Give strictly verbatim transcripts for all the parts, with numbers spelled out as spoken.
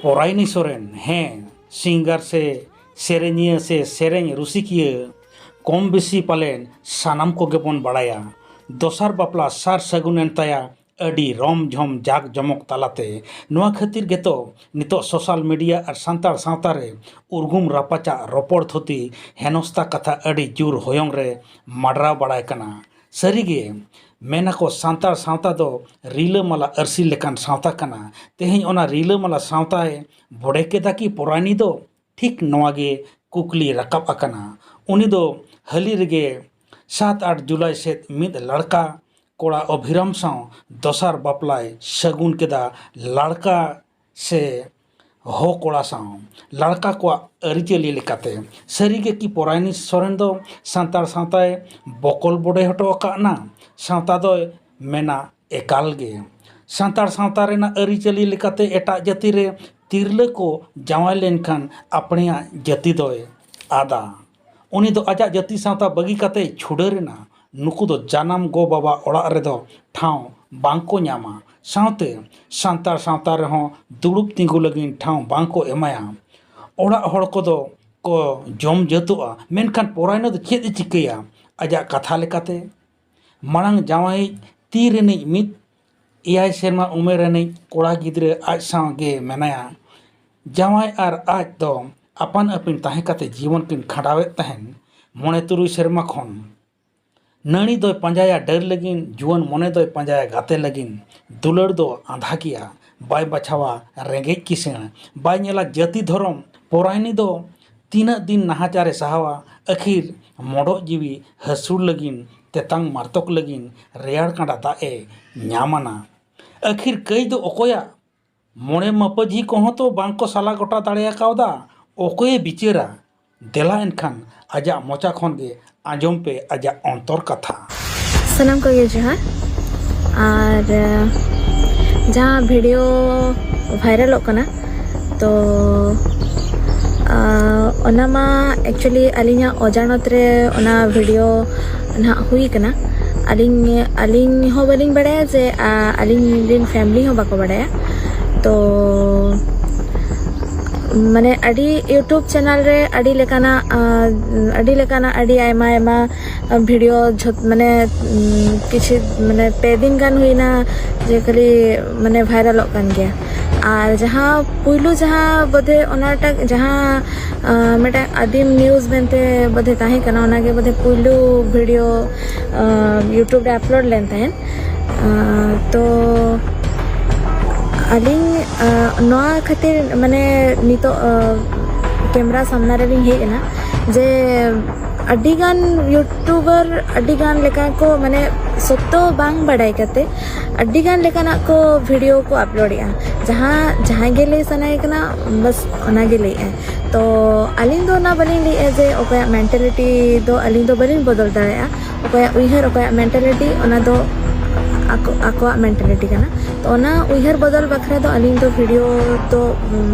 ᱯᱚᱨᱟᱭᱱᱤ ᱥᱚᱨᱮᱱ, ᱦᱮᱸ, ᱥᱤᱝᱜᱟᱨ ᱥᱮ ᱥᱮᱨᱮᱧᱤᱭᱟᱹ ᱥᱮ ᱥᱮᱨᱮᱧ ᱨᱩᱥᱤᱠᱤᱭᱟᱹ, ᱠᱚᱢ ᱵᱮᱥᱤ ᱯᱟᱞᱮᱱ ᱥᱟᱱᱟᱢ ᱠᱚᱜᱮ ᱵᱚᱱ ᱵᱟᱲᱟᱭᱟ᱾ ᱫᱚᱥᱟᱨ ᱵᱟᱯᱞᱟ ᱥᱟᱨ ᱥᱟᱹᱜᱩᱱ ᱮᱱ ᱛᱟᱭᱟ ᱟᱹᱰᱤ ᱨᱚᱢ ᱡᱷᱚᱢ ᱡᱟᱠ ᱡᱚᱢᱚᱠ ᱛᱟᱞᱟᱛᱮ᱾ ᱱᱚᱣᱟ ᱠᱷᱟᱹᱛᱤᱨ ᱜᱮᱛᱚ ᱱᱤᱛᱚᱜ social media ᱟᱨ ᱥᱟᱱᱛᱟᱲ ᱥᱟᱶᱛᱟ ᱨᱮ ᱩᱨᱜᱩᱢ ᱨᱟᱯᱟᱪᱟᱜ, ᱨᱚᱯᱚᱲ ᱛᱷᱩᱛᱤ, ᱦᱮᱱᱚᱥᱛᱟ ᱠᱟᱛᱷᱟ ᱟᱹᱰᱤ ᱡᱳᱨ ᱦᱚᱭᱚᱝ ᱨᱮ ᱢᱟᱰᱨᱟᱣ ᱵᱟᱲᱟᱭ ᱠᱟᱱᱟ᱾ ᱥᱟᱹᱨᱤᱜᱮ ᱢᱮᱱᱟᱠᱚ ᱥᱟᱱᱛᱟᱲ ᱥᱟᱶᱛᱟ ᱫᱚ ᱨᱤᱞᱟᱹᱢᱟᱞᱟ ᱟᱹᱨᱥᱤ ᱞᱮᱠᱟᱱ ᱥᱟᱶᱛᱟ ᱠᱟᱱᱟ᱾ ᱛᱮᱦᱮᱧ ᱚᱱᱟ ᱨᱤᱞᱟᱹᱢᱟᱞᱟ ᱥᱟᱶᱛᱟᱭ ᱵᱚᱰᱮ ᱠᱮᱫᱟ ᱠᱤ ᱯᱚᱨᱟᱭᱱᱤ ᱫᱚ? ᱴᱷᱤᱠ ᱱᱚᱣᱟ ᱜᱮ ᱠᱩᱠᱞᱤ ᱨᱟᱠᱟᱵ ᱟᱠᱟᱱᱟ᱾ ᱩᱱᱤ ᱫᱚ ᱦᱟᱹᱞᱤ ᱨᱮᱜᱮ ᱥᱟᱛ ᱟᱴ ᱡᱩᱞᱟᱭ ᱥᱮᱫ ᱢᱤᱫ ᱞᱟᱲᱠᱟ ᱠᱚᱲᱟ ᱚᱵᱷᱤᱨᱟᱢ ᱥᱟᱶ ᱫᱚᱥᱟᱨ ᱵᱟᱯᱞᱟᱭ ᱥᱟᱹᱜᱩᱱ ᱠᱮᱫᱟ᱾ ᱞᱟᱲᱠᱟ ᱥᱮ ᱦᱚ ᱠᱚᱲᱟ ᱥᱟᱶ ᱞᱟᱲᱠᱟ ᱠᱚᱣᱟᱜ ᱟᱹᱨᱤᱪᱟᱹᱞᱤ ᱞᱮᱠᱟᱛᱮ᱾ ᱥᱟᱹᱨᱤᱜᱮ ᱠᱤ ᱯᱚᱨᱟᱭᱱᱤ ᱥᱚᱨᱮᱱ ᱫᱚ ᱥᱟᱱᱛᱟᱲ ᱥᱟᱶᱛᱟᱭ ᱵᱚᱠᱚᱞ ᱵᱚᱰᱮ ᱦᱚᱴᱚ ᱟᱠᱟᱫ ᱱᱟ? ᱥᱟᱶᱛᱟ ᱫᱚᱭ ᱢᱮᱱᱟ ᱮᱠᱟᱞ ᱜᱮ᱾ ᱥᱟᱱᱛᱟᱲ ᱥᱟᱶᱛᱟ ᱨᱮᱱᱟᱜ ᱟᱹᱨᱤᱪᱟᱹᱞᱤ ᱞᱮᱠᱟᱛᱮ ᱮᱴᱟᱜ ᱡᱟᱹᱛᱤ ᱨᱮ ᱛᱤᱨᱞᱟᱹ ᱠᱚ ᱡᱟᱶᱟᱭ ᱞᱮᱱᱠᱷᱟᱱ ᱟᱯᱱᱮᱭᱟᱜ ᱡᱟᱹᱛᱤ ᱫᱚᱭ ᱟᱫᱟ᱾ ᱩᱱᱤ ᱫᱚ ᱟᱡᱟᱜ ᱡᱟᱹᱛᱤ ᱥᱟᱶᱛᱟ ᱵᱟᱹᱜᱤ ᱠᱟᱛᱮᱭ ᱪᱷᱩᱰᱟᱹᱨ ᱮᱱᱟ᱾ ᱱᱩᱠᱩ ᱫᱚ ᱡᱟᱱᱟᱢ ᱜᱚ ᱵᱟᱵᱟ ᱚᱲᱟᱜ ᱨᱮᱫᱚ ᱴᱷᱟᱶ ᱵᱟᱝ ᱠᱚ ᱧᱟᱢᱟ᱾ ᱥᱟᱶᱛᱮ ᱥᱟᱱᱛᱟᱲ ᱥᱟᱶᱛᱟ ᱨᱮᱦᱚᱸ ᱫᱩᱲᱩᱵ ᱛᱤᱸᱜᱩ ᱞᱟᱹᱜᱤᱫ ᱴᱷᱟᱶ ᱵᱟᱝ ᱠᱚ ᱮᱢᱟᱭᱟ᱾ ᱚᱲᱟᱜ ᱦᱚᱲ ᱠᱚᱫᱚ ᱠᱚ ᱡᱚᱢ ᱡᱟᱹᱛᱚᱜᱼᱟ, ᱢᱮᱱᱠᱷᱟᱱ ᱯᱚᱨᱟᱭᱱᱚ ᱫᱚ ᱪᱮᱫ ᱮ ᱪᱤᱠᱟᱹᱭᱟ? ᱟᱡᱟᱜ ᱠᱟᱛᱷᱟ ᱞᱮᱠᱟᱛᱮ ᱢᱟᱲᱟᱝ ᱡᱟᱶᱟᱭᱤᱡ ᱛᱤ ᱨᱤᱱᱤᱡ ᱢᱤᱫ ᱮᱭᱟᱭ ᱥᱮᱨᱢᱟ ᱩᱢᱮᱨ ᱨᱤᱱᱤᱡ ᱠᱚᱲᱟ ᱜᱤᱫᱽᱨᱟᱹ ᱟᱡ ᱥᱟᱶ ᱜᱮ ᱢᱮᱱᱟᱭᱟ᱾ ᱡᱟᱶᱟᱭ ᱟᱨ ᱟᱡ ᱫᱚ ᱟᱯᱟᱱ ᱟᱹᱯᱤᱱ ᱛᱟᱦᱮᱸ ᱠᱟᱛᱮ ᱡᱤᱵᱚᱱ ᱠᱤᱱ ᱠᱷᱟᱸᱰᱟᱣᱮᱫ ᱛᱟᱦᱮᱱ᱾ ᱢᱚᱬᱮ ᱛᱩᱨᱩᱭ ᱥᱮᱨᱢᱟ ᱠᱷᱚᱱ ᱱᱟᱹᱲᱤ ᱫᱚᱭ ᱯᱟᱸᱡᱟᱭᱟ ᱰᱟᱹᱨ ᱞᱟᱹᱜᱤᱫ, ᱡᱩᱣᱟᱹᱱ ᱢᱚᱱᱮ ᱫᱚᱭ ᱯᱟᱸᱡᱟᱭᱟ ᱜᱟᱛᱮ ᱞᱟᱹᱜᱤᱫ᱾ ᱫᱩᱞᱟᱹᱲ ᱫᱚ ᱟᱸᱫᱷᱟ ᱜᱮᱭᱟ, ᱵᱟᱭ ᱵᱟᱪᱷᱟᱣᱟ ᱨᱮᱸᱜᱮᱡ ᱠᱤᱥᱟᱹᱬ, ᱵᱟᱭ ᱧᱮᱞᱟ ᱡᱟᱹᱛᱤ ᱫᱷᱚᱨᱚᱢ᱾ ᱯᱚᱨᱟᱭᱱᱤ ᱫᱚ ᱛᱤᱱᱟᱹᱜ ᱫᱤᱱ ᱱᱟᱦᱟᱪᱟᱨᱮ ᱥᱟᱦᱟᱣᱟ? ᱟᱹᱠᱷᱤᱨ ᱢᱚᱰᱚᱜ ᱡᱤᱣᱤ ᱦᱟᱹᱥᱩᱲ ᱞᱟᱹᱜᱤᱫ, ᱛᱮᱛᱟᱝ ᱢᱟᱨᱛᱚᱠ ᱞᱟᱹᱜᱤᱫ ᱨᱮᱭᱟᱲ ᱠᱟᱸᱰᱟ ᱫᱟᱜ ᱮ ᱧᱟᱢᱟᱱᱟ᱾ ᱟᱹᱠᱷᱤᱨ ᱠᱟᱹᱭ ᱫᱚ ᱚᱠᱚᱭᱟᱜ? ᱢᱚᱬᱮ ᱢᱟᱹᱯᱟᱹᱡᱷᱤ ᱠᱚᱦᱚᱸ ᱛᱚ ᱵᱟᱝᱠᱚ ᱥᱟᱞᱟ ᱜᱚᱴᱟ ᱫᱟᱲᱮ ᱟᱠᱟᱣᱫᱟ᱾ ᱚᱠᱚᱭᱮ ᱵᱤᱪᱟᱹᱨᱟ? ᱫᱮᱞᱟ ᱮᱱᱠᱷᱟᱱ ᱟᱡᱟᱜ ᱢᱚᱪᱟ ᱠᱷᱚᱱ ᱜᱮ ᱟᱸᱡᱚᱢ ᱯᱮ ᱟᱡᱟᱜ ᱚᱱᱛᱚᱨ ᱠᱟᱛᱷᱟ᱾ ᱥᱟᱱᱟᱢ ᱠᱚᱜᱮ ᱡᱚᱦᱟᱨ᱾ ᱟᱨ ᱡᱟᱦᱟᱸ ᱵᱷᱤᱰᱤᱭᱳ ᱵᱷᱟᱭᱨᱟᱞᱚᱜ ᱠᱟᱱᱟ, ᱛᱚ ᱚᱱᱟ ᱢᱟ ᱮᱠᱪᱩᱭᱮᱞᱤ ᱟᱹᱞᱤᱧᱟᱜ ᱚᱡᱟᱱᱚᱛ ᱨᱮ ᱚᱱᱟ ᱵᱷᱤᱰᱤᱭᱳ ᱱᱟᱦᱟᱜ ᱦᱩᱭ ᱠᱟᱱᱟ᱾ ᱟᱹᱞᱤᱧ ᱟᱹᱞᱤᱧ ᱦᱚᱸ ᱵᱟᱹᱞᱤᱧ ᱵᱟᱲᱟᱭᱟ ᱡᱮ ᱟᱹᱞᱤᱧ ᱨᱮᱱ ᱯᱷᱮᱢᱤᱞᱤ ᱦᱚᱸ ᱵᱟᱠᱚ ᱵᱟᱲᱟᱭᱟ᱾ ᱛᱚ ᱢᱟᱱᱮ ᱟᱹᱰᱤ YouTube ᱪᱮᱱᱮᱞ ᱨᱮ ᱟᱹᱰᱤ ᱞᱮᱠᱟᱱᱟᱜ ᱟᱹᱰᱤ ᱞᱮᱠᱟᱱᱟᱜ ᱟᱹᱰᱤ ᱟᱭᱢᱟ ᱟᱭᱢᱟ ᱵᱷᱤᱰᱤᱭᱳ ᱡᱷᱚᱛ ᱢᱟᱱᱮ ᱠᱤᱪᱷᱩ ᱢᱟᱱᱮ ᱯᱮ ᱫᱤᱱ ᱜᱟᱱ ᱦᱩᱭᱱᱟ ᱡᱮ ᱠᱷᱟᱹᱞᱤ ᱢᱟᱱᱮ ᱵᱷᱟᱭᱨᱟᱞᱚᱜ ᱠᱟᱱ ᱜᱮᱭᱟ᱾ ᱟᱨ ᱡᱟᱦᱟᱸ ᱯᱩᱭᱞᱩ ᱡᱟᱦᱟᱸ ᱵᱚᱫᱷᱮ ᱚᱱᱟᱴᱟᱜ ᱡᱟᱦᱟᱸ ᱢᱤᱫᱴᱟᱝ ᱟᱹᱫᱤᱢ ᱱᱤᱭᱩᱡᱽ ᱢᱮᱱᱛᱮ ᱵᱚᱫᱷᱮ ᱛᱟᱦᱮᱸ ᱠᱟᱱᱟ, ᱚᱱᱟᱜᱮ ᱵᱚᱫᱷᱮ ᱯᱩᱭᱞᱩ ᱵᱷᱤᱰᱤᱭᱳ YouTube ᱨᱮ ᱟᱯᱞᱳᱰ ᱞᱮᱱ ᱛᱟᱦᱮᱸᱫ᱾ ᱛᱚ ᱟᱹᱞᱤᱧ ᱱᱚᱣᱟ ᱠᱷᱟᱹᱛᱤᱨ ᱢᱟᱱᱮ ᱱᱤᱛᱚᱜ ᱠᱮᱢᱨᱟ ᱥᱟᱢᱱᱟ ᱨᱮᱞᱤᱧ ᱦᱮᱡ ᱮᱱᱟ ᱡᱮ ᱟᱹᱰᱤᱜᱟᱱ ᱤᱭᱩᱴᱩᱵᱟᱨ ᱟᱹᱰᱤᱜᱟᱱ ᱞᱮᱠᱟ ᱠᱚ ᱢᱟᱱᱮ ᱥᱚᱛᱛᱚ ᱵᱟᱝ ᱵᱟᱰᱟᱭ ᱠᱟᱛᱮ ᱟᱹᱰᱤᱜᱟᱱ ᱞᱮᱠᱟᱱᱟᱜ ᱠᱚ ᱵᱷᱤᱰᱤᱭᱳ ᱠᱚ ᱟᱯᱞᱳᱰᱮᱜᱼᱟ᱾ ᱡᱟᱦᱟᱸ ᱡᱟᱦᱟᱸᱭ ᱜᱮ ᱞᱟᱹᱭ ᱥᱟᱱᱟᱭᱮ ᱠᱟᱱᱟ, ᱵᱟᱥ ᱚᱱᱟᱜᱮ ᱞᱟᱹᱭᱮᱜᱼᱟᱭ᱾ ᱛᱚ ᱟᱹᱞᱤᱧ ᱫᱚ ᱚᱱᱟ ᱵᱟᱹᱞᱤᱧ ᱞᱟᱹᱭᱮᱜᱼᱟ ᱡᱮ ᱚᱠᱚᱭᱟᱜ ᱢᱮᱱᱴᱟᱞᱤᱴᱤ ᱫᱚ ᱟᱹᱞᱤᱧ ᱫᱚ ᱵᱟᱹᱞᱤᱧ ᱵᱚᱫᱚᱞ ᱫᱟᱲᱮᱭᱟᱜᱼᱟ᱾ ᱚᱠᱚᱭᱟᱜ ᱩᱭᱦᱟᱹᱨ, ᱚᱠᱚᱭᱟᱜ ᱢᱮᱱᱴᱟᱞᱤᱴᱤ, ᱚᱱᱟ ᱫᱚ ᱟᱠᱚ ᱟᱠᱚᱣᱟᱜ ᱢᱮᱱᱴᱟᱞᱤᱴᱤ ᱠᱟᱱᱟ᱾ ᱛᱚ ᱚᱱᱟ ᱩᱭᱦᱟᱹᱨ ᱵᱚᱫᱚᱞ ᱵᱟᱠᱷᱨᱟ ᱫᱚ ᱟᱹᱞᱤᱧ ᱫᱚ ᱵᱷᱤᱰᱤᱭᱳ ᱫᱚ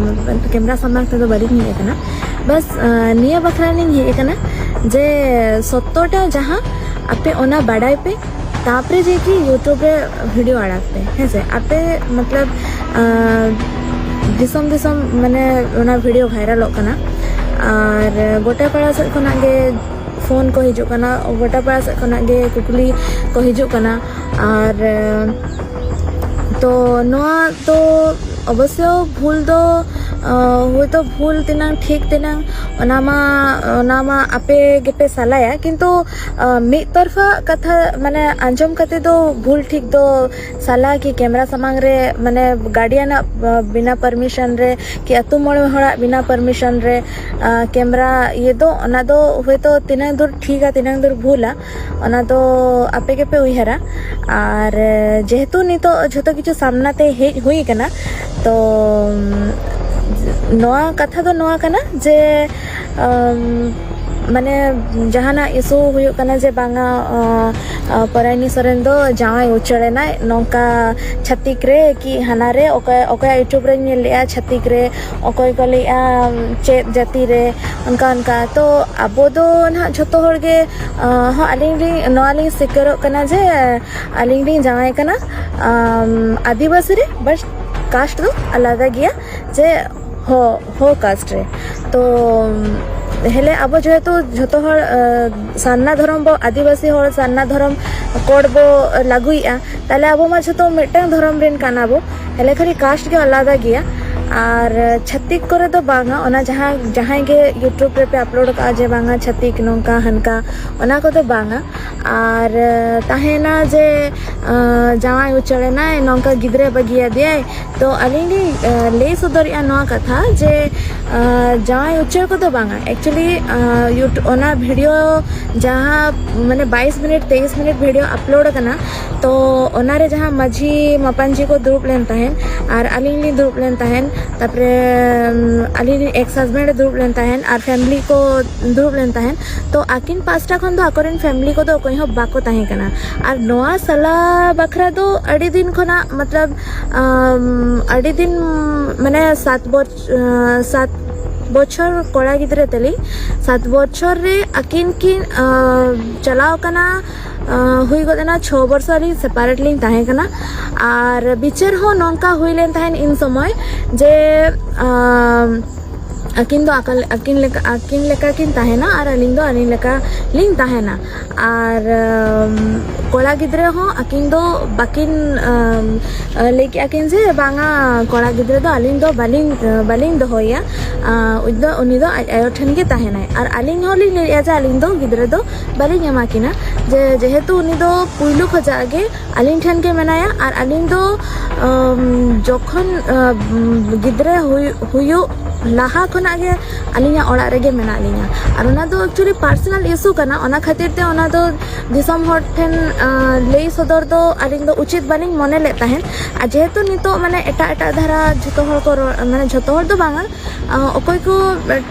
ᱠᱮᱢᱨᱟ ᱥᱟᱢᱟᱝ ᱛᱮᱫᱚ ᱵᱟᱹᱞᱤᱧ ᱦᱮᱡ ᱟᱠᱟᱱᱟ᱾ ᱵᱟᱥ ᱱᱤᱭᱟᱹ ᱵᱟᱠᱷᱨᱟ ᱞᱤᱧ ᱦᱮᱡ ᱟᱠᱟᱱᱟ ᱡᱮ ᱥᱚᱛᱛᱚᱴᱟ ᱡᱟᱦᱟᱸ ᱟᱯᱮ ᱚᱱᱟ ᱵᱟᱰᱟᱭ ᱯᱮ, ᱛᱟᱯᱚᱨᱮ ᱡᱮ ᱠᱤ YouTube ᱨᱮ ᱵᱷᱤᱰᱤᱭᱳ ᱟᱲᱟᱜ ᱯᱮ, ᱦᱮᱸ ᱥᱮ? ᱟᱯᱮ ᱢᱚᱛᱞᱚᱵ ᱫᱤᱥᱚᱢ ᱫᱤᱥᱚᱢ ᱢᱟᱱᱮ ᱚᱱᱟ ᱵᱷᱤᱰᱤᱭᱳ ᱵᱷᱟᱭᱨᱟᱞᱚᱜ ᱠᱟᱱᱟ ᱟᱨ ᱜᱚᱴᱟ ᱯᱟᱲᱟ ᱥᱮᱫ ᱠᱷᱚᱱᱟᱜ ᱜᱮ ᱯᱷᱳᱱ ᱠᱚ ᱦᱤᱡᱩᱜ ᱠᱟᱱᱟ, ᱜᱚᱴᱟ ᱯᱟᱲᱟ ᱥᱮᱫ ᱠᱷᱚᱱᱟᱜ ᱜᱮ ᱠᱩᱠᱞᱤ ᱠᱚ ᱦᱤᱡᱩᱜ ᱠᱟᱱᱟ᱾ ᱟᱨ ᱛᱚ ᱱᱚᱣᱟ ᱫᱚ ᱚᱵᱚᱥᱥᱚ ᱵᱷᱩᱞ ᱫᱚ ᱦᱳᱭᱛᱳ ᱵᱷᱩᱞ ᱛᱮᱱᱟᱝ ᱴᱷᱤᱠ ᱛᱮᱱᱟᱝ ᱚᱱᱟ ᱢᱟ ᱚᱱᱟ ᱢᱟ ᱟᱯᱮ ᱜᱮᱯᱮ ᱥᱟᱞᱟᱭᱟ, ᱠᱤᱱᱛᱩ ᱢᱤᱫ ᱛᱚᱨᱯᱷᱟ ᱠᱟᱛᱷᱟ ᱢᱟᱱᱮ ᱟᱸᱡᱚᱢ ᱠᱟᱛᱮ ᱫᱚ ᱵᱷᱩᱞ ᱴᱷᱤᱠ ᱫᱚ ᱥᱟᱞᱟ ᱠᱤ ᱠᱮᱢᱨᱟ ᱥᱟᱢᱟᱝ ᱨᱮ ᱢᱟᱱᱮ ᱜᱟᱨᱰᱤᱭᱟᱱᱟᱜ ᱵᱤᱱᱟ ᱯᱟᱨᱢᱤᱥᱚᱱ ᱨᱮ ᱠᱤ ᱟᱹᱛᱩ ᱢᱚᱬᱮ ᱦᱚᱲᱟᱜ ᱵᱤᱱᱟ ᱯᱟᱨᱢᱤᱥᱚᱱ ᱨᱮ ᱠᱮᱢᱨᱟ ᱤᱭᱟᱹ ᱫᱚ ᱚᱱᱟ ᱫᱚ ᱦᱳᱭᱛᱳ ᱛᱤᱱᱟᱹᱝ ᱫᱩᱨ ᱴᱷᱤᱠᱟ ᱛᱤᱱᱟᱹᱝ ᱫᱩᱨ ᱵᱷᱩᱞᱟ, ᱚᱱᱟ ᱫᱚ ᱟᱯᱮ ᱜᱮᱯᱮ ᱩᱭᱦᱟᱹᱨᱟ᱾ ᱟᱨ ᱡᱮᱦᱮᱛᱩ ᱱᱤᱛᱚᱜ ᱡᱷᱚᱛᱚ ᱠᱤᱪᱷᱩ ᱥᱟᱢᱱᱟ ᱛᱮ ᱦᱮᱡ ᱦᱩᱭ ᱠᱟᱱᱟ, ᱛᱚ ᱱᱚᱣᱟ ᱠᱟᱛᱷᱟ ᱫᱚ ᱱᱚᱣᱟ ᱠᱟᱱᱟ ᱡᱮ ᱢᱟᱱᱮ ᱡᱟᱦᱟᱱᱟᱜ ᱤᱥᱩ ᱦᱩᱭᱩᱜ ᱠᱟᱱᱟ ᱡᱮ ᱵᱟᱝᱟ ᱯᱚᱨᱟᱭᱱᱤ ᱥᱚᱨᱮᱱ ᱫᱚ ᱡᱟᱶᱟᱭ ᱩᱪᱟᱹᱲ ᱮᱱᱟᱭ ᱱᱚᱝᱠᱟ ᱪᱷᱟᱹᱛᱤᱠ ᱨᱮ ᱠᱤ ᱦᱟᱱᱟ ᱨᱮ, ᱚᱠᱚᱭ ᱚᱠᱚᱭᱟᱜ YouTube ᱨᱮᱧ ᱧᱮᱞ ᱞᱮᱜᱼᱟ ᱪᱷᱟᱹᱛᱤᱠ ᱨᱮ, ᱚᱠᱚᱭ ᱠᱚ ᱞᱟᱹᱭᱮᱜᱼᱟ ᱪᱮᱫ ᱡᱟᱹᱛᱤ ᱨᱮ, ᱚᱱᱠᱟ ᱚᱱᱠᱟ᱾ ᱛᱚ ᱟᱵᱚ ᱫᱚ ᱱᱟᱦᱟᱜ ᱡᱷᱚᱛᱚ ᱦᱚᱲ ᱜᱮ ᱦᱚᱸ ᱟᱹᱞᱤᱧ ᱞᱤᱧ ᱱᱚᱣᱟ ᱞᱤᱧ ᱥᱤᱠᱟᱹᱨᱚᱜ ᱠᱟᱱᱟ ᱡᱮ ᱟᱹᱞᱤᱧ ᱞᱤᱧ ᱡᱟᱶᱟᱭ ᱠᱟᱱᱟ ᱟᱹᱫᱤᱵᱟᱹᱥᱤ ᱨᱮ, ᱵᱟᱥ ᱠᱟᱥᱴ ᱫᱚ ᱟᱞᱟᱫᱟ ᱜᱮᱭᱟ᱾ ᱡᱮ ᱦᱚ ᱦᱚ ᱠᱟᱥᱴ ᱨᱮ᱾ ᱛᱚ ᱦᱮᱞᱮ ᱟᱵᱚ ᱡᱮᱦᱮᱛᱩ ᱡᱷᱚᱛᱚ ᱦᱚᱲ ᱥᱟᱨᱱᱟ ᱫᱷᱚᱨᱚᱢ ᱵᱚ, ᱟᱹᱫᱤᱵᱟᱹᱥᱤ ᱦᱚᱲ ᱥᱟᱨᱱᱟ ᱫᱷᱚᱨᱚᱢ ᱠᱳᱰ ᱵᱚ ᱞᱟᱹᱜᱩᱭᱮᱫᱼᱟ, ᱛᱟᱦᱞᱮ ᱟᱵᱚ ᱢᱟ ᱡᱷᱚᱛᱚ ᱢᱤᱫᱴᱟᱝ ᱫᱷᱚᱨᱚᱢ ᱨᱮᱱ ᱠᱟᱱᱟ ᱵᱚ᱾ ᱦᱮᱞᱮ ᱠᱷᱟᱹᱞᱤ ᱠᱟᱥᱴ ᱜᱮ ᱟᱞᱟᱫᱟ ᱜᱮᱭᱟ᱾ ᱟᱨ ᱪᱷᱟᱹᱛᱤᱠ ᱠᱚᱨᱮ ᱫᱚ ᱵᱟᱝᱟ, ᱚᱱᱟ ᱡᱟᱦᱟᱸ ᱡᱟᱦᱟᱸᱭ ᱜᱮ YouTube ᱨᱮᱯᱮ ᱟᱯᱞᱳᱰ ᱠᱟᱜᱼᱟ ᱡᱮ ᱵᱟᱝᱟ ᱪᱷᱟᱹᱛᱤᱠ ᱱᱚᱝᱠᱟ ᱦᱟᱱᱠᱟ, ᱚᱱᱟ ᱠᱚᱫᱚ ᱵᱟᱝᱟ᱾ ᱟᱨ ᱛᱟᱦᱮᱱᱟ ᱡᱮ ᱡᱟᱶᱟᱭ ᱩᱪᱟᱹᱲ ᱮᱱᱟᱭ, ᱱᱚᱝᱠᱟ ᱜᱤᱫᱽᱨᱟᱹ ᱵᱟᱹᱜᱤᱭᱟᱫᱮᱭᱟᱭ, ᱛᱚ ᱟᱹᱞᱤᱧ ᱞᱤᱧ ᱞᱟᱹᱭ ᱥᱚᱫᱚᱨᱮᱜᱼᱟ ᱱᱚᱣᱟ ᱠᱟᱛᱷᱟ ᱡᱮ ᱡᱟᱶᱟᱭ ᱩᱪᱟᱹᱲ ᱠᱚᱫᱚ ᱵᱟᱝᱟ᱾ ᱮᱠᱪᱩᱭᱮᱞᱤ ᱚᱱᱟ ᱵᱷᱤᱰᱤᱭᱳ ᱡᱟᱦᱟᱸ ᱢᱟᱱᱮ ᱵᱟᱭᱤᱥ ᱢᱤᱱᱤᱴ ᱛᱮᱭᱤᱥ ᱢᱤᱱᱤᱴ ᱵᱷᱤᱰᱤᱭᱳ ᱟᱯᱞᱳᱰ ᱟᱠᱟᱱᱟ, ᱛᱚ ᱚᱱᱟᱨᱮ ᱡᱟᱦᱟᱸ ᱢᱟᱹᱡᱷᱤ ᱢᱟᱯᱟᱧᱡᱤ ᱠᱚ ᱫᱩᱲᱩᱵ ᱞᱮᱱ ᱛᱟᱦᱮᱸᱱ ᱟᱨ ᱟᱹᱞᱤᱧ ᱞᱤᱧ ᱫᱩᱲᱩᱵ ᱞᱮᱱ ᱛᱟᱦᱮᱸᱱ, ᱛᱟᱨᱯᱚᱨᱮ ᱟᱹᱞᱤᱧ ᱨᱮᱱ ᱮᱠᱥ ᱦᱟᱥᱵᱮᱱᱰ ᱮ ᱫᱩᱲᱩᱵ ᱞᱮᱱ ᱛᱟᱦᱮᱸᱱ ᱟᱨ ᱯᱷᱮᱢᱞᱤ ᱠᱚ ᱫᱩᱲᱩᱵ ᱞᱮᱱ ᱛᱟᱦᱮᱸᱱ᱾ ᱛᱚ ᱟᱹᱠᱤᱱ ᱯᱟᱥᱴᱟ ᱠᱷᱚᱱ ᱫᱚ ᱟᱠᱚᱨᱮᱱ ᱯᱷᱮᱢᱞᱤ ᱠᱚᱫᱚ ᱚᱠᱚᱭ ᱦᱚᱸ ᱵᱟᱠᱚ ᱛᱟᱦᱮᱸ ᱠᱟᱱᱟ᱾ ᱟᱨ ᱱᱚᱣᱟ ᱥᱟᱞᱟ ᱵᱟᱠᱷᱨᱟ ᱫᱚ ᱟᱹᱰᱤ ᱫᱤᱱ ᱠᱷᱚᱱᱟᱜ, ᱢᱚᱛᱞᱚᱵ ᱟᱹᱰᱤ ᱫᱤᱱ, ᱢᱟᱱᱮ ᱥᱟᱛ ᱵᱚᱪᱷᱚᱨ ᱥᱟᱛ ᱵᱚᱪᱷᱚᱨ ᱠᱚᱲᱟ ᱜᱤᱫᱽᱨᱟᱹ ᱛᱟᱹᱞᱤᱧ, ᱥᱟᱛ ᱵᱚᱪᱷᱚᱨ ᱨᱮ ᱟᱹᱠᱤᱱ ᱠᱤᱱ ᱪᱟᱞᱟᱣ ᱠᱟᱱᱟ᱾ ᱦᱩᱭ ᱜᱚᱫ ᱮᱱᱟ ᱪᱷᱚ ᱵᱚᱨᱥᱚ ᱟᱹᱞᱤᱧ ᱥᱮᱯᱟᱨᱮᱴ ᱞᱤᱧ ᱛᱟᱦᱮᱸ ᱠᱟᱱᱟ᱾ ᱟᱨ ᱵᱤᱪᱟᱹᱨ ᱦᱚᱸ ᱱᱚᱝᱠᱟ ᱦᱩᱭ ᱞᱮᱱ ᱛᱟᱦᱮᱸᱫ ᱤᱱ ᱥᱚᱢᱚᱭ ᱡᱮ ᱟᱹᱠᱤᱱ ᱫᱚ ᱟᱹᱠᱤᱱ ᱞᱮᱠᱟ ᱟᱹᱠᱤᱱ ᱞᱮᱠᱟ ᱠᱤᱱ ᱛᱟᱦᱮᱱᱟ ᱟᱨ ᱟᱹᱞᱤᱧ ᱫᱚ ᱟᱹᱞᱤᱧ ᱞᱮᱠᱟ ᱞᱤᱧ ᱛᱟᱦᱮᱱᱟ᱾ ᱟᱨ ᱠᱚᱲᱟ ᱜᱤᱫᱽᱨᱟᱹ ᱦᱚᱸ ᱟᱹᱠᱤᱱ ᱫᱚ ᱵᱟᱹᱠᱤᱱ ᱞᱟᱹᱭ ᱠᱮᱜᱼᱟ ᱠᱤᱱ ᱡᱮ ᱵᱟᱝᱟ, ᱠᱚᱲᱟ ᱜᱤᱫᱽᱨᱟᱹ ᱫᱚ ᱟᱹᱞᱤᱧ ᱫᱚ ᱵᱟᱹᱞᱤᱧ ᱵᱟᱹᱞᱤᱧ ᱫᱚᱦᱚᱭᱮᱭᱟ᱾ ᱩᱱᱤ ᱫᱚ ᱩᱱᱤ ᱫᱚ ᱟᱡ ᱟᱭᱳ ᱴᱷᱮᱱ ᱜᱮ ᱛᱟᱦᱮᱱᱟᱭ᱾ ᱟᱨ ᱟᱹᱞᱤᱧ ᱦᱚᱸᱞᱤᱧ ᱞᱟᱹᱭᱮᱜᱼᱟ ᱡᱮ ᱟᱹᱞᱤᱧ ᱫᱚ ᱜᱤᱫᱽᱨᱟᱹ ᱫᱚ ᱵᱟᱹᱞᱤᱧ ᱮᱢᱟ ᱠᱤᱱᱟ, ᱡᱮ ᱡᱮᱦᱮᱛᱩ ᱩᱱᱤ ᱫᱚ ᱯᱩᱭᱞᱩ ᱠᱷᱚᱱᱟᱜ ᱜᱮ ᱟᱹᱞᱤᱧ ᱴᱷᱮᱱ ᱜᱮ ᱢᱮᱱᱟᱭᱟ᱾ ᱟᱨ ᱟᱹᱞᱤᱧ ᱫᱚ ᱡᱚᱠᱷᱚᱱ ᱜᱤᱫᱽᱨᱟᱹ ᱦᱩᱭᱩᱜ ᱞᱟᱦᱟ ᱠᱷᱚᱱᱟᱜ ᱜᱮ ᱟᱹᱞᱤᱧᱟᱜ ᱚᱲᱟᱜ ᱨᱮᱜᱮ ᱢᱮᱱᱟᱜ ᱞᱤᱧᱟ᱾ ᱟᱨ ᱚᱱᱟ ᱫᱚ ᱮᱠᱪᱩᱭᱮᱞᱤ ᱯᱟᱨᱥᱚᱱᱟᱞ ᱤᱥᱩ ᱠᱟᱱᱟ, ᱚᱱᱟ ᱠᱷᱟᱹᱛᱤᱨ ᱛᱮ ᱚᱱᱟ ᱫᱚ ᱫᱤᱥᱚᱢ ᱦᱚᱲ ᱴᱷᱮᱱ ᱞᱟᱹᱭ ᱥᱚᱫᱚᱨ ᱫᱚ ᱟᱹᱞᱤᱧ ᱫᱚ ᱩᱪᱤᱛ ᱵᱟᱹᱞᱤᱧ ᱢᱚᱱᱮ ᱞᱮᱫ ᱛᱟᱦᱮᱸᱫ᱾ ᱟᱨ ᱡᱮᱦᱮᱛᱩ ᱱᱤᱛᱚᱜ ᱢᱟᱱᱮ ᱮᱴᱟᱜ ᱮᱴᱟᱜ ᱫᱷᱟᱨᱟ ᱡᱷᱚᱛᱚ ᱦᱚᱲ ᱠᱚ ᱨᱚᱲ, ᱢᱟᱱᱮ ᱡᱷᱚᱛᱚ ᱦᱚᱲ ᱫᱚ ᱵᱟᱝᱟ, ᱚᱠᱚᱭ ᱠᱚ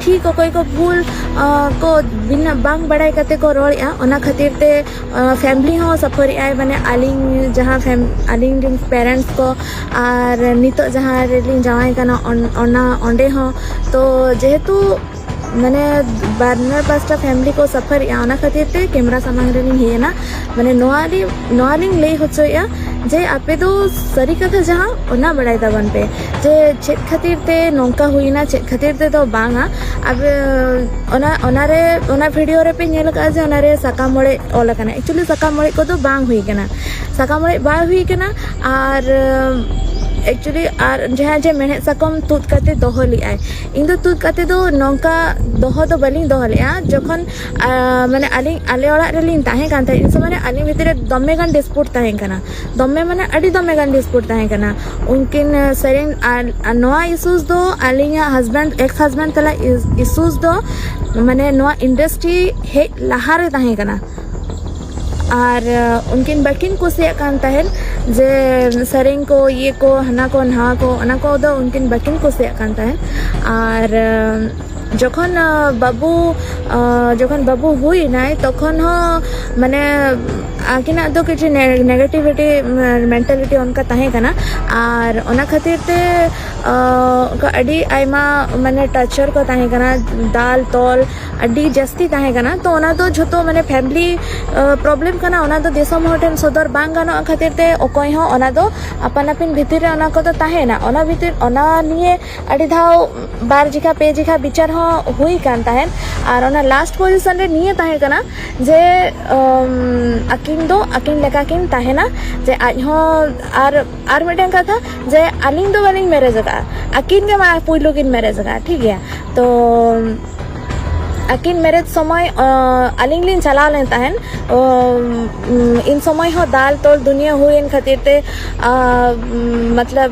ᱴᱷᱤᱠ ᱚᱠᱚᱭ ᱠᱚ ᱵᱷᱩᱞ ᱠᱚ ᱵᱤᱱᱟᱹ ᱵᱟᱝ ᱵᱟᱲᱟᱭ ᱠᱟᱛᱮ ᱠᱚ ᱨᱚᱲᱮᱜᱼᱟ, ᱚᱱᱟ ᱠᱷᱟᱹᱛᱤᱨ ᱛᱮ ᱯᱷᱮᱢᱞᱤ ᱦᱚᱸ ᱥᱟᱯᱷᱟᱨᱮᱜᱼᱟᱭ᱾ ᱢᱟᱱᱮ ᱟᱹᱞᱤᱧ ᱡᱟᱦᱟᱸ ᱯᱷᱮᱢ ᱟᱹᱞᱤᱧ ᱨᱮᱱ ᱯᱮᱨᱮᱱᱴᱥ ᱠᱚ ᱟᱨ ᱱᱤᱛᱚᱜ ᱡᱟᱦᱟᱸ ᱨᱮᱞᱤᱧ ᱡᱟᱶᱟᱭ ᱠᱟᱱᱟ ᱚᱱ- ᱚᱱᱟ ᱚᱸᱰᱮ ᱦᱚᱸ᱾ ᱛᱚ ᱡᱮᱦᱮᱛᱩ ᱢᱟᱱᱮ ᱵᱟᱱᱟᱨ ᱯᱟᱥᱴᱟ ᱯᱷᱮᱢᱞᱤ ᱠᱚ ᱥᱟᱯᱷᱟᱨᱮᱜᱼᱟ, ᱚᱱᱟ ᱠᱷᱟᱹᱛᱤᱨ ᱛᱮ ᱠᱮᱢᱨᱟ ᱥᱟᱢᱟᱝ ᱨᱮᱞᱤᱧ ᱦᱮᱡ ᱮᱱᱟ᱾ ᱢᱟᱱᱮ ᱱᱚᱣᱟ ᱞᱤᱧ ᱱᱚᱣᱟ ᱞᱤᱧ ᱞᱟᱹᱭ ᱦᱚᱪᱚᱭᱮᱜᱼᱟ ᱡᱮ ᱟᱯᱮ ᱫᱚ ᱥᱟᱹᱨᱤ ᱠᱟᱛᱷᱟ ᱡᱟᱦᱟᱸ, ᱚᱱᱟ ᱵᱟᱲᱟᱭ ᱛᱟᱵᱚᱱ ᱯᱮ, ᱡᱮ ᱪᱮᱫ ᱠᱷᱟᱹᱛᱤᱨ ᱛᱮ ᱱᱚᱝᱠᱟ ᱦᱩᱭᱱᱟ, ᱪᱮᱫ ᱠᱷᱟᱹᱛᱤᱨ ᱛᱮᱫᱚ ᱵᱟᱝᱟ᱾ ᱟᱯᱮ ᱚᱱᱟ, ᱚᱱᱟᱨᱮ, ᱚᱱᱟ ᱵᱷᱤᱰᱤᱭᱳ ᱨᱮᱯᱮ ᱧᱮᱞ ᱟᱠᱟᱫᱼᱟ ᱡᱮ ᱚᱱᱟᱨᱮ ᱥᱟᱠᱟᱢ ᱚᱲᱮᱡ ᱚᱞ ᱟᱠᱟᱱᱟ᱾ ᱮᱠᱪᱩᱭᱮᱞᱤ ᱥᱟᱠᱟᱢ ᱚᱲᱮᱡ ᱠᱚᱫᱚ ᱵᱟᱝ ᱦᱩᱭ ᱠᱟᱱᱟ, ᱥᱟᱠᱟᱢ ᱚᱲᱮᱡ ᱵᱟᱭ ᱦᱩᱭ ᱠᱟᱱᱟ᱾ ᱟᱨ ᱮᱠᱪᱩᱭᱮᱞᱤ ᱟᱨ ᱡᱟᱦᱟᱸ ᱡᱮ ᱢᱮᱲᱦᱮᱫ ᱥᱟᱠᱟᱢ ᱛᱩᱫ ᱠᱟᱛᱮ ᱫᱚᱦᱚ ᱞᱮᱫᱼᱟᱭ, ᱤᱧ ᱫᱚ ᱛᱩᱫ ᱠᱟᱛᱮ ᱫᱚ ᱱᱚᱝᱠᱟ ᱫᱚᱦᱚ ᱫᱚ ᱵᱟᱹᱞᱤᱧ ᱫᱚᱦᱚ ᱞᱮᱫᱼᱟ᱾ ᱡᱚᱠᱷᱚᱱ ᱟᱨ, ᱢᱟᱱᱮ, ᱟᱹᱞᱤᱧ ᱟᱞᱮ ᱚᱲᱟᱜ ᱨᱮᱞᱤᱧ ᱛᱟᱦᱮᱸ ᱠᱟᱱ ᱛᱟᱦᱮᱸᱫ, ᱩᱱ ᱥᱚᱢᱚᱭ ᱨᱮ ᱟᱹᱞᱤᱧ ᱵᱷᱤᱛᱤᱨ ᱨᱮ ᱫᱚᱢᱮ ᱜᱟᱱ ᱰᱤᱥᱯᱩᱴ ᱛᱟᱦᱮᱸ ᱠᱟᱱᱟ, ᱫᱚᱢᱮ, ᱢᱟᱱᱮ, ᱟᱹᱰᱤ ᱫᱚᱢᱮ ᱜᱟᱱ ᱰᱤᱥᱯᱩᱴ ᱛᱟᱦᱮᱸ ᱠᱟᱱᱟ᱾ ᱩᱱᱠᱤᱱ, ᱟᱨ, ᱥᱮᱨᱮᱧ, ᱟᱨ, ᱟᱨ ᱱᱚᱣᱟ ᱤᱥᱩᱥ ᱫᱚ ᱟᱹᱞᱤᱧᱟᱜ ᱦᱟᱥᱵᱮᱱᱰ, ᱮᱠᱥ ᱦᱟᱥᱵᱮᱱᱰ ᱛᱟᱞᱟ ᱤᱥᱩᱥ ᱫᱚ, ᱢᱟᱱᱮ, ᱱᱚᱣᱟ ᱤᱱᱰᱟᱥᱴᱨᱤ ᱦᱮᱡ ᱞᱟᱦᱟᱨᱮ ᱛᱟᱦᱮᱸ ᱠᱟᱱᱟ᱾ ᱟᱨ ᱩᱱᱠᱤᱱ ᱵᱟᱹᱠᱤᱱ ᱠᱩᱥᱤᱭᱟᱜ ᱠᱟᱱ ᱛᱟᱦᱮᱸᱫ ᱡᱮ ᱥᱮᱨᱮᱧ ᱠᱚ, ᱤᱭᱟᱹ ᱠᱚ, ᱦᱟᱱᱟ ᱠᱚ, ᱱᱟᱣᱟ ᱠᱚ, ᱚᱱᱟ ᱠᱚᱫᱚ ᱩᱱᱠᱤᱱ ᱵᱟᱹᱠᱤᱱ ᱠᱩᱥᱤᱭᱟᱜ ᱠᱟᱱ ᱛᱟᱦᱮᱸᱫ᱾ ᱟᱨ ᱡᱚᱠᱷᱚᱱ ᱵᱟᱹᱵᱩ ᱡᱚᱠᱷᱚᱱ ᱵᱟᱹᱵᱩ ᱦᱩᱭ ᱮᱱᱟᱭ, ᱛᱚᱠᱷᱚᱱ ᱦᱚᱸ, ᱢᱟᱱᱮ, ᱟᱹᱠᱤᱱᱟᱜ ᱫᱚ ᱠᱤᱪᱷᱩ ᱱᱮᱜᱮᱴᱤᱵᱷᱤᱴᱤ ᱢᱮᱱᱴᱟᱞᱤᱴᱤ ᱚᱱᱠᱟ ᱛᱟᱦᱮᱸ ᱠᱟᱱᱟ᱾ ᱟᱨ ᱚᱱᱟ ᱠᱷᱟᱹᱛᱤᱨ ᱛᱮ ᱚᱱᱠᱟ ᱟᱹᱰᱤ ᱟᱭᱢᱟ, ᱢᱟᱱᱮ, ᱴᱟᱨᱪᱟᱨ ᱠᱚ ᱛᱟᱦᱮᱸ ᱠᱟᱱᱟ, ᱫᱟᱞ ᱛᱚᱞ ᱟᱹᱰᱤ ᱡᱟᱹᱥᱛᱤ ᱛᱟᱦᱮᱸ ᱠᱟᱱᱟ᱾ ᱛᱚ ᱚᱱᱟ ᱫᱚ ᱡᱷᱚᱛᱚ, ᱢᱟᱱᱮ, ᱯᱷᱮᱢᱤᱞᱤ ᱯᱨᱚᱵᱞᱮᱢ ᱠᱟᱱᱟ, ᱚᱱᱟ ᱫᱚ ᱫᱤᱥᱚᱢ ᱦᱚᱲ ᱴᱷᱮᱱ ᱥᱚᱫᱚᱨ ᱵᱟᱝ ᱜᱟᱱᱚᱜᱼᱟ ᱠᱷᱟᱹᱛᱤᱨ ᱛᱮ ᱚᱠᱚᱭ ᱦᱚᱸ ᱚᱱᱟ ᱫᱚ ᱟᱯᱟᱱ ᱟᱹᱯᱤᱱ ᱵᱷᱤᱛᱤᱨ ᱨᱮ ᱚᱱᱟ ᱠᱚᱫᱚ ᱛᱟᱦᱮᱱᱟ᱾ ᱚᱱᱟ ᱵᱷᱤᱛᱤᱨ, ᱚᱱᱟ ᱱᱤᱭᱮ ᱟᱹᱰᱤ ᱫᱷᱟᱣ ᱵᱟᱨ ᱡᱮᱠᱷᱟ ᱯᱮ ᱡᱮᱠᱷᱟ ᱵᱤᱪᱟᱹᱨ ᱦᱚᱸ ᱦᱩᱭ ᱠᱟᱱ ᱛᱟᱦᱮᱸᱫ᱾ ᱟᱨ ᱚᱱᱟ ᱞᱟᱥᱴ ᱯᱚᱡᱤᱥᱚᱱ ᱨᱮ ᱱᱤᱭᱟᱹ ᱛᱟᱦᱮᱸ ᱠᱟᱱᱟ ᱡᱮ ᱟᱹᱠᱤᱱ ᱫᱚ ᱟᱹᱠᱤᱱ ᱞᱮᱠᱟ ᱠᱤᱱ ᱛᱟᱦᱮᱱᱟ, ᱡᱮ ᱟᱡ ᱦᱚᱸ, ᱟᱨ ᱟᱨ ᱢᱤᱫᱴᱮᱱ ᱠᱟᱛᱷᱟ, ᱡᱮ ᱟᱹᱞᱤᱧ ᱫᱚ ᱵᱟᱹᱞᱤᱧ ᱢᱮᱨᱮᱡᱽ ᱟᱠᱟᱫᱼᱟ, ᱟᱹᱠᱤᱱ ᱜᱮ ᱢᱟ ᱯᱩᱭᱞᱩ ᱠᱤᱱ ᱢᱮᱨᱮᱡᱽ ᱟᱠᱟᱫᱼᱟ, ᱴᱷᱤᱠ ᱜᱮᱭᱟ᱾ ᱛᱚ ᱟᱹᱠᱤᱱ ᱢᱮᱨᱮᱡᱽ ᱥᱚᱢᱚᱭ ᱟᱹᱞᱤᱧ ᱞᱤᱧ ᱪᱟᱞᱟᱣ ᱞᱮᱱ ᱛᱟᱦᱮᱸᱱ᱾ ᱤᱱ ᱥᱚᱢᱚᱭ ᱦᱚᱸ ᱫᱟᱞ ᱛᱚᱞ ᱫᱩᱱᱤᱭᱟᱹ ᱦᱩᱭᱮᱱ ᱠᱷᱟᱹᱛᱤᱨ ᱛᱮ, ᱢᱚᱛᱞᱚᱵ,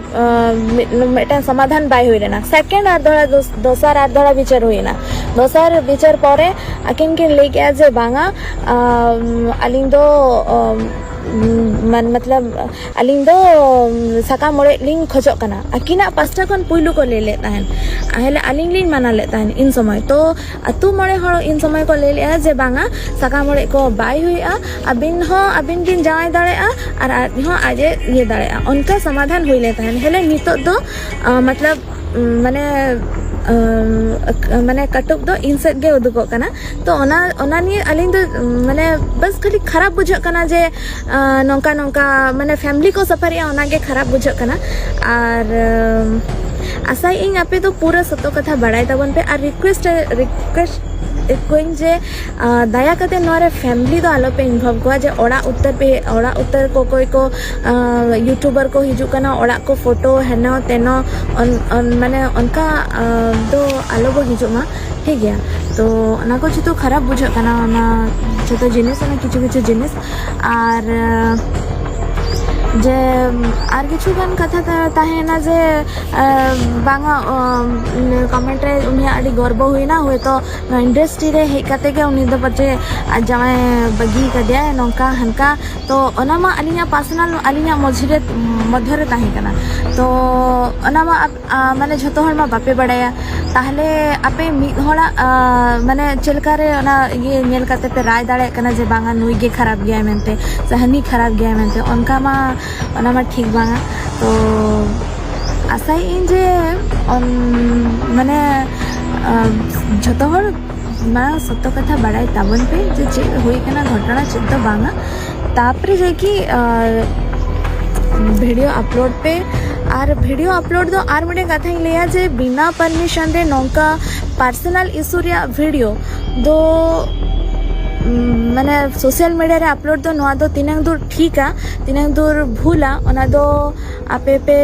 ᱢᱤᱫᱴᱟᱝ ᱥᱚᱢᱟᱫᱷᱟᱱ ᱵᱟᱭ ᱦᱩᱭ ᱞᱮᱱᱟ᱾ ᱥᱮᱠᱮᱱᱰ ᱟᱨ ᱫᱚᱦᱲᱟ, ᱫᱚᱥᱟᱨ ᱟᱨ ᱫᱚᱦᱲᱟ ᱵᱤᱪᱟᱹᱨ ᱦᱩᱭᱮᱱᱟ᱾ ᱫᱚᱥᱟᱨ ᱵᱤᱪᱟᱹᱨ ᱯᱚᱨᱮ ᱟᱹᱠᱤᱱ ᱠᱤᱱ ᱞᱟᱹᱭ ᱠᱮᱜᱼᱟ ᱡᱮ ᱵᱟᱝᱟ, ᱟᱹᱞᱤᱧ ᱫᱚ, ᱢᱟᱱ-, ᱢᱚᱛᱞᱚᱵ, ᱟᱹᱞᱤᱧ ᱫᱚ ᱥᱟᱠᱟᱢ ᱚᱲᱮᱡ ᱞᱤᱧ ᱠᱷᱚᱡᱚᱜ ᱠᱟᱱᱟ᱾ ᱟᱹᱠᱤᱱᱟᱜ ᱯᱟᱥᱴᱟ ᱠᱷᱚᱱ ᱯᱩᱭᱞᱩ ᱠᱚ ᱞᱟᱹᱭ ᱞᱮᱫ ᱛᱟᱦᱮᱸᱱ, ᱛᱟᱦᱚᱞᱮ ᱟᱹᱞᱤᱧ ᱞᱤᱧ ᱢᱟᱱᱟ ᱞᱮᱫ ᱛᱟᱦᱮᱸᱱ ᱤᱱ ᱥᱚᱢᱚᱭ᱾ ᱛᱚ ᱟᱹᱛᱩ ᱢᱚᱬᱮ ᱦᱚᱲ ᱤᱱ ᱥᱚᱢᱚᱭ ᱠᱚ ᱞᱟᱹᱭ ᱞᱮᱫᱼᱟ ᱡᱮ ᱵᱟᱝᱟ, ᱥᱟᱠᱟᱢ ᱚᱲᱮᱡ ᱠᱚ ᱵᱟᱭ ᱦᱩᱭᱩᱜᱼᱟ, ᱟᱹᱵᱤᱱ ᱦᱚᱸ ᱟᱹᱵᱤᱱ ᱵᱤᱱ ᱡᱟᱶᱟᱭ ᱫᱟᱲᱮᱭᱟᱜᱼᱟ ᱟᱨ ᱟᱡ ᱦᱚᱸ ᱟᱡ ᱮ ᱤᱭᱟᱹ ᱫᱟᱲᱮᱭᱟᱜᱼᱟ᱾ ᱚᱱᱠᱟ ᱥᱚᱢᱟᱫᱷᱟᱱ ᱦᱩᱭ ᱞᱮᱱ ᱛᱟᱦᱮᱸᱱ᱾ ᱦᱮᱞᱮ ᱱᱤᱛᱚᱜ ᱫᱚ, ᱢᱚᱛᱞᱚᱵ, ᱢᱟᱱᱮ, ᱟᱢ, ᱟᱠ-, ᱢᱟᱱᱮ ᱠᱟᱹᱴᱩᱵ ᱫᱚ ᱤᱧ ᱥᱮᱫ ᱜᱮ ᱩᱫᱩᱜᱚᱜ ᱠᱟᱱᱟ᱾ ᱛᱚ ᱚᱱᱟ, ᱚᱱᱟ ᱱᱤᱭᱮ ᱟᱹᱞᱤᱧ ᱫᱚ, ᱢᱟᱱᱮ, ᱵᱟᱥ ᱠᱷᱟᱹᱞᱤ ᱠᱷᱟᱨᱟᱯ ᱵᱩᱡᱷᱟᱹᱜ ᱠᱟᱱᱟ ᱡᱮ, ᱟᱸ, ᱱᱚᱝᱠᱟ, ᱱᱚᱝᱠᱟ, ᱢᱟᱱᱮ, family ᱠᱚ ᱥᱟᱯᱷᱟᱨᱤᱜᱼᱟ, ᱚᱱᱟᱜᱮ ᱠᱷᱟᱨᱟᱯ ᱵᱩᱡᱷᱟᱹᱜ ᱠᱟᱱᱟ᱾ ᱟᱨ, ᱟᱢ, ᱟᱥᱟᱭᱮᱫ ᱟᱹᱧ ᱟᱯᱮ ᱫᱚ ᱯᱩᱨᱟᱹ ᱥᱚᱛᱚ ᱠᱟᱛᱷᱟ ᱵᱟᱲᱟᱭ ᱛᱟᱵᱚᱱ ᱯᱮ᱾ ᱟᱨ request, request ᱮᱫ ᱠᱚᱣᱟᱧ ᱡᱮ, ᱟᱸ, ᱫᱟᱭᱟ ᱠᱟᱛᱮ ᱱᱚᱣᱟ ᱨᱮ family ᱫᱚ ᱟᱞᱚ ᱯᱮ involve ᱠᱚᱣᱟ, ᱡᱮ ᱚᱲᱟᱜ ᱩᱛᱟᱹᱨ ᱯᱮ, ᱚᱲᱟᱜ ᱩᱛᱟᱹᱨ ᱠᱚ ᱚᱠᱚᱭ ᱠᱚ, ᱟᱸ, YouTuber ᱠᱚ ᱦᱤᱡᱩᱜ ᱠᱟᱱᱟ, ᱚᱲᱟᱜ ᱠᱚ ᱯᱷᱳᱴᱳ ᱦᱮᱱᱚ ᱛᱮᱱᱚ, ᱚᱱ-, ᱚᱱ-, ᱢᱟᱱᱮ, ᱚᱱᱠᱟ, ᱟᱸ, ᱫᱚ ᱟᱞᱚ ᱵᱚ ᱦᱤᱡᱩᱜ ᱢᱟ, ᱴᱷᱤᱠ ᱜᱮᱭᱟ? ᱛᱚ ᱚᱱᱟ ᱠᱚ ᱡᱚᱛᱚ ᱠᱷᱟᱨᱟᱯ ᱵᱩᱡᱷᱟᱹᱜ ᱠᱟᱱᱟ, ᱚᱱᱟ ᱡᱚᱛᱚ ᱡᱤᱱᱤᱥ, ᱚᱱᱟ ᱠᱤᱪᱷᱩ ᱠᱤᱪᱷᱩ ᱡᱤᱱᱤᱥ᱾ ᱟᱨ, ᱟᱸ, ᱡᱮ, ᱟᱨ ᱠᱤᱪᱷᱩ ᱜᱟᱱ ᱠᱟᱛᱷᱟ ᱛᱟ-, ᱛᱟᱦᱮᱸᱭᱮᱱᱟ ᱡᱮ, ᱟᱸ, ᱵᱟᱝᱟ, ᱟᱸ, comment ᱨᱮ ᱩᱱᱤᱭᱟᱜ ᱟᱹᱰᱤ ᱜᱚᱨᱵᱚ ᱦᱩᱭᱱᱟ, ᱦᱚᱭᱛᱳ ᱱᱚᱣᱟ industry ᱨᱮ ᱦᱮᱡ ᱠᱟᱛᱮ ᱜᱮ ᱩᱱᱤ ᱫᱚ ᱯᱟᱪᱮ ᱟᱡ ᱡᱟᱶᱟᱭ ᱵᱟᱹᱜᱤ ᱠᱟᱫᱮᱭᱟᱭ, ᱱᱚᱝᱠᱟ ᱦᱟᱱᱠᱟ᱾ ᱛᱚ ᱚᱱᱟ ᱢᱟ ᱟᱹᱞᱤᱧᱟᱜ personal, ᱟᱹᱞᱤᱧᱟᱜ ᱢᱚᱫᱽᱫᱷᱮ ᱨᱮ, ᱢᱚᱫᱽᱫᱷᱮ ᱨᱮ ᱛᱟᱦᱮᱸ ᱠᱟᱱᱟ᱾ ᱛᱚ ᱚᱱᱟ ᱢᱟ ᱟᱯ-, ᱟ, ᱢᱟᱱᱮ, ᱡᱷᱚᱛᱚ ᱦᱚᱲ ᱢᱟ ᱵᱟᱯᱮ ᱵᱟᱲᱟᱭᱟ᱾ ᱛᱟᱦᱞᱮ ᱟᱯᱮ ᱢᱤᱫ ᱦᱚᱲᱟᱜ, ᱟ, ᱢᱟᱱᱮ, ᱪᱮᱫ ᱞᱮᱠᱟ ᱨᱮ ᱚᱱᱟ ᱤᱭᱟᱹ ᱧᱮᱞ ᱠᱟᱛᱮ ᱯᱮ ᱨᱟᱭ ᱫᱟᱲᱮᱭᱟᱜ ᱠᱟᱱᱟ ᱡᱮ ᱵᱟᱝᱟ, ᱱᱩᱭ ᱜᱮ ᱠᱷᱟᱨᱟᱯ ᱜᱮᱭᱟᱭ ᱢᱮᱱᱛᱮ ᱥᱮ ᱦᱟᱹᱱᱤ ᱠᱷᱟᱨᱟᱯ ᱜᱮᱭᱟᱭ ᱢᱮᱱᱛᱮ? ᱚᱱᱠᱟ ᱢᱟ, ᱚᱱᱟ ᱢᱟ ᱴᱷᱤᱠ ᱵᱟᱝᱟ᱾ ᱛᱚ ᱟᱥᱟᱭᱮᱫ ᱟᱹᱧ ᱡᱮ ᱚᱱ-, ᱢᱟᱱᱮ, ᱟ, ᱡᱷᱚᱛᱚ ᱦᱚᱲ ᱢᱟ ᱥᱚᱛᱚ ᱠᱟᱛᱷᱟ ᱵᱟᱲᱟᱭ ᱛᱟᱵᱚᱱ ᱯᱮ ᱡᱮ ᱪᱮᱫ ᱦᱩᱭ ᱠᱟᱱᱟ ᱜᱷᱚᱴᱚᱱᱟ, ᱪᱮᱫ ᱫᱚ ᱵᱟᱝᱟ᱾ ᱛᱟᱯᱚᱨᱮ ᱡᱟᱠᱤ, ᱟ, video upload ᱯᱮ᱾ ᱟᱨ video upload ᱫᱚ ᱟᱨ ᱢᱤᱫᱴᱮᱱ ᱠᱟᱛᱷᱟᱧ ᱞᱟᱹᱭᱟ ᱡᱮ ᱵᱤᱱᱟ permission ᱨᱮ ᱱᱚᱝᱠᱟ personal issue ᱨᱮᱭᱟᱜ video ᱫᱚ, ᱩᱢ, ᱢᱟᱱᱮ, social media ᱨᱮ upload ᱫᱚ, ᱱᱚᱣᱟ ᱫᱚ ᱛᱤᱱᱟᱹᱝ ᱫᱩᱨ ᱴᱷᱤᱠᱟ, ᱛᱤᱱᱟᱹᱝ ᱫᱩᱨ ᱵᱷᱩᱞᱟ, ᱚᱱᱟ ᱫᱚ ᱟᱯᱮ ᱯᱮ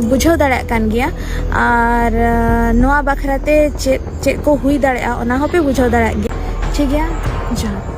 ᱵᱩᱡᱷᱟᱹᱣ ᱫᱟᱲᱮᱭᱟᱜ ᱠᱟᱱ ᱜᱮᱭᱟ᱾ ᱟᱨ, ᱟ, ᱱᱚᱣᱟ ᱵᱟᱠᱷᱨᱟ ᱛᱮ ᱪᱮᱫ, ᱪᱮᱫ ᱠᱚ ᱦᱩᱭ ᱫᱟᱲᱮᱭᱟᱜᱼᱟ, ᱚᱱᱟ ᱦᱚᱸᱯᱮ ᱵᱩᱡᱷᱟᱹᱣ ᱫᱟᱲᱮᱭᱟᱜ ᱜᱮᱭᱟ᱾ ᱴᱷᱤᱠ ᱜᱮᱭᱟ, ᱡᱚᱦᱟᱨ᱾